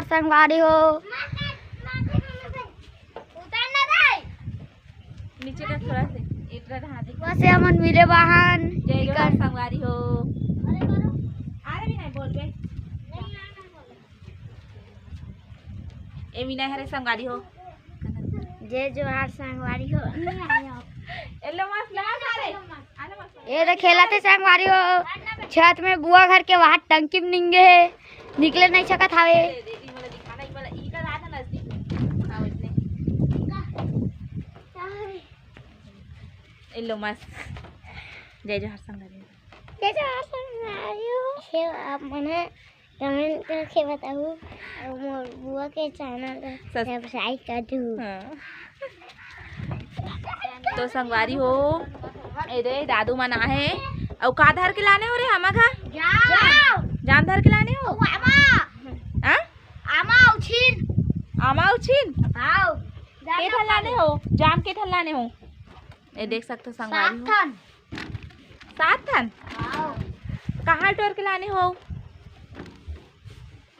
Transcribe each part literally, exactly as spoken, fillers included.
संगवारी हो। उतर ना रे। नीचे का थोड़ा से, इतना हाँ, देख। वैसे हमन मिले बाहन। जय जोहार संगवारी हो। अरे भी नहीं बोल बे। ए विनय हरे संगवारी हो। जय जोहार संगवारी हो। एलो मस्त लगा सारे। ये तो खेलत हे संगवारी हो, छत में बुआ घर के वहाँ टंकी में निंगे हे, निकले नहीं सकत हवे। दीदी, मोला दिखाना ही वाला, ई का रात है नजदीक। हाँ, उसने। एलो मस्त। जय जोहार संगवारी। जय जोहार संगवारी। हे आप मने comment करके बताओ, अउ मोर बुआ के channel ला सब्स- subscribe कर दू। हाँ। तो संगवारी हो, ए दे दादू मन आहे, अउ का धर के लाने हो रे आमा घर? जाम। जाम धर के लाने हो? अउ आमा। हाँ? आमा उछिन। आमा उछिन? हाँ। के ठन लाने हो? जाम के ठन लाने हो? ए देख सकथो संगवारी हो। सात ठन। सात ठन? हाँ। कहाँ टोर के लाने हो?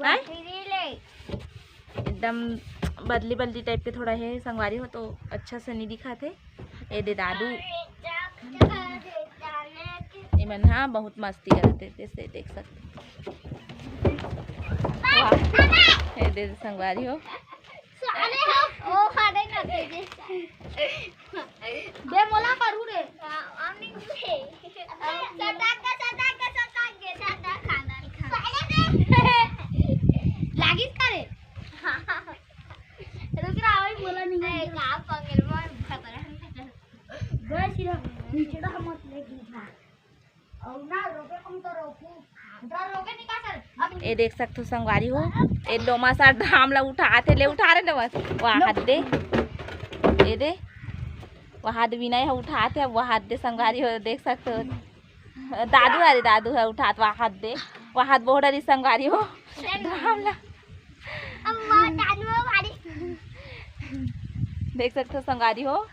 हैं? पथरी ले। एकदम बदली बदली type के थोड़ा है संगवारी हो, तो अच्छा से नहीं दिखात हे। ए दे दादू। एमन हाँ बहुत मस्ती करत हे, जैसे देख सकते। वाह। ए दे संगवारी हो। साले हो, ओ फाड़े ना दे दे। बे मोला करू रे। आ, आम नहीं दे। सटाक के, सटाक के, सटाक के, सटाक खाना खा। साले बे। लागिस का रे? रुक रहा, ओए मोला नहीं। ए, का पंगेल मोर खतरा। गए सिरा, नीचे तो हम मत ले दी ना। ए देख सकथो संगवारी हो, ए लोमा सा ड्राम ला उठात हे, ले उठा रे लोमा, वहाँ दे, ए दे, वहाँ दे विनय ह उठात हे, वहाँ दे संगवारी हो, देख सकथो, दादू, अरे दादू ह उठात, वहाँ दे, वहाँ बोहड़ा री संगवारी हो, ड्राम ला। अम्मा, दादू भारी। देख सकथो संगवारी हो,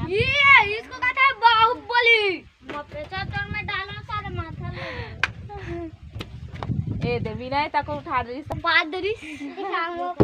ये इसको कहते हैं बाहुबली। बाप रे, चल, चल, मैं डाला सारे माथा में। ए दे, विनय तक उठा रही सब। बात दरी। दिखा वो।